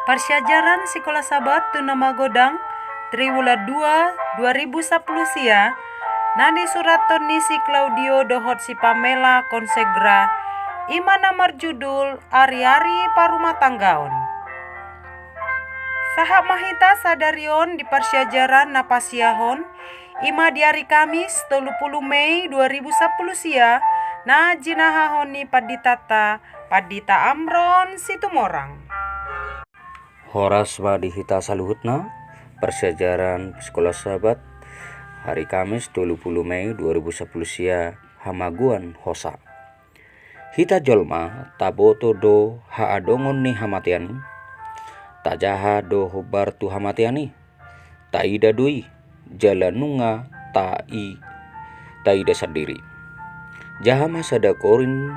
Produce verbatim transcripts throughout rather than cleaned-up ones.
Parsiajaran Sikola Sabat tu na magodang, triwulan dua, dua ribu sapuluh sia, na disurathon ni si Claudio dohot si Pamela Konsegra, i ma na marjudul Ari-ari Parumatanggaon. Sahat ma hita sadari on di parsiajaran na pasiahon, i ma di ari Kamis tolu pulu Mei dua ribu sapuluh sia, na jinahahon ni panditanta, Pandita Amron Situmorang. Horas ma di hita saluhutna. Parsiajaran Sikola Sabat, ari Kamis tolu pulu Mei dua ribu sapuluh sia, hamagoan hosa. Hita jolma taboto do haadongon ni hamatean i, tajaha do hombar tu hamatean i, taida do i, jala nunga ta i, taida sandiri. Jaha ma sada Korint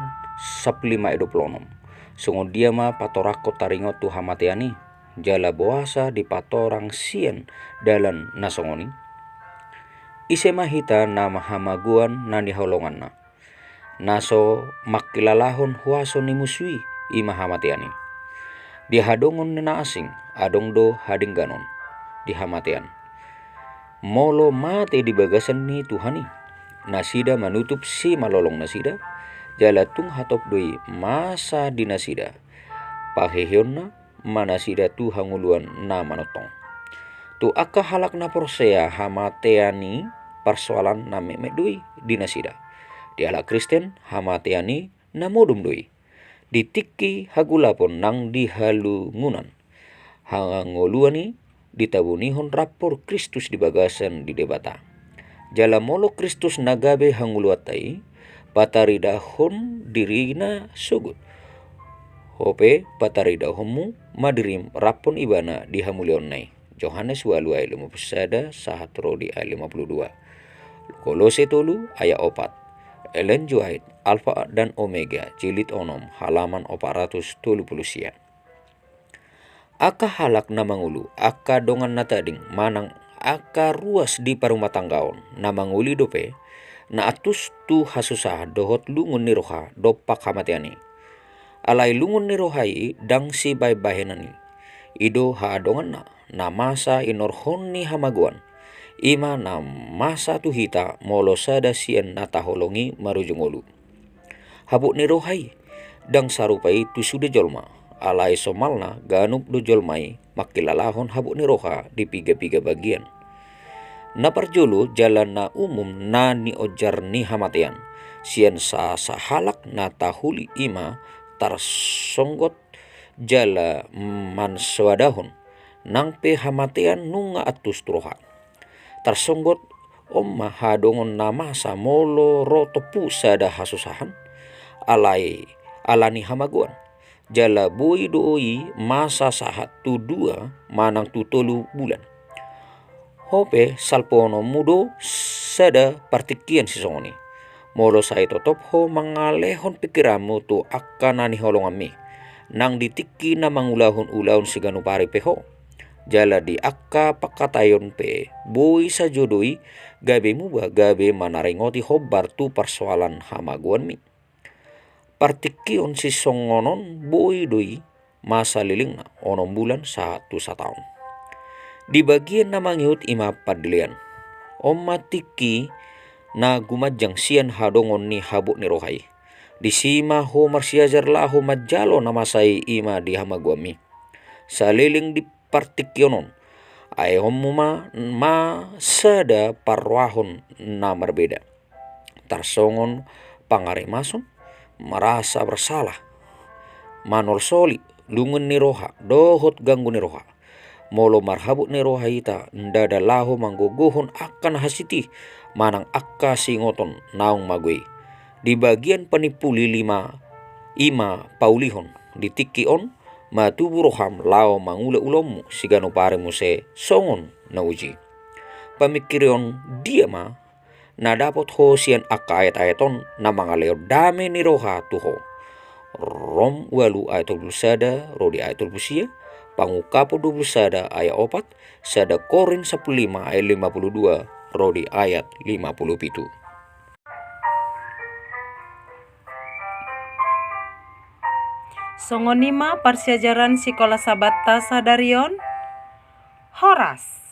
sampulu lima ayat dua pulu onom. Songon dia ma patorangkon taringot tu hamatean i, jala boasa dipatorang sian dalan na songon i? Ise ma hita na hamagoan na nihaholonganna, na so mangkilalahon huaso ni musu i, i ma hamatean i. Di hadongan ni na asing, adong do hadengganon di hamatean. Molo mate di bagasan ni Tuhan i, nasida manutup simalolong nasida, jala tung hatop do i masa di nasida. Paheheonna ma nasida tu hangoluan na manongtong. Tu angka halak na porsea, hamatean i parsoalan na metmet do i di nasida. Di halak Kristen, hamatean i na modom do i. Di tingki hagolapon nang di halungunan, hangoluan i ditabunihon rap dohot Kristus di bagasan ni Debata. Jala molo Kristus na gabe hangoluanta i, pataridahon dirina sogot, ho pe pataridahonmu ma dirim rap dohot Ibana di hamuliaonna i. Johannes ualu ayat lima pulu sada sahat ro di ayat lima pulu dua. Kolose tolu ayat opat. Ellen G. White, Alfa dan Omega, jilid onom, halaman opat ratus tolu pulu sia. Angka halak na mangolu, angka dongan na tading manang angka ruas di parumatanggaon, na mangolu i dope na antus tu hasusahan dohot lungun ni roha dompak hamatean i. Alai lungun ni roha i ndang sibahenbahenan i. I do haadonganna na masa inorhon ni hamagoan. I ma na masa tu hita molo sada sian na taholongi marujung ngolu. Habot ni roha i ndang sarupa i tu sude jolma, alai somalna ganup do jolma i mangkilalahon habot ni roha di piga-piga bagian. Na parjolo jala na umum na nionjar ni hamatean sian sa-, sahalak na tahuli i ma tarsonggot jala mansoadahon, nang pe hamatean nunga antus tu roha. Tarsonggot on ma haadongon na masa molo ro tompu sada hasusahan, alai ala ni hamagoan. Jala boi do i masa sahat tu dua manang tu tolu bulan. Ho pe salpuhononmu do sada partingkian sisongon i. Molo sai totop ho mangalehon pingkiranmu tu angka na niholonganmi, nang di tingki na mangulahon ulaon siganup ari pe ho. Jala di angka pangkataion pe boi sajo do i gabe muba gabe manaringoti hombar tu parsoalan hamagoanmi. Partingkian sisongon on boi do i masa lelengna onom bulan sahat tu sataon. Di bagian na mangihut i ma pandelean. On ma tingki na gumanjang sian haadongon ni habot ni roha i. Disi ma ho marsiajar laho manjalo na masa i, i ma di hamagoanmi. Saleleng di partingkian on, aehonmu ma, ma sada parrohahon na marbeda. Tarsongon pangarimason, merasa bersalah, manolsoli, lungun ni roha, dohot ganggu ni roha. Molo marhabot ni roha hita, ndada laho manggogohon angka na hasitih, manang angka siingoton naung mago i. Di bagian panimpuli lima i ma paulihon, di tingki on ma tubu roham laho mangula ulaonmu siganup ari muse songon na uji. Pamingkirion dia ma na dapot ho sian angka ayat-ayat on na mangalehon dame ni roha tu ho. Rom ualu ayat tolu pulu sada ro di ayat tolu pulu sia, Pangungkapon dua pulu sada ayat opat, sada Korint sampulu lima ayat lima pulu dua ro di ayat lima pulu pitu. Songon i ma parsiajaran sikola Sabbatta sadari on. Horas.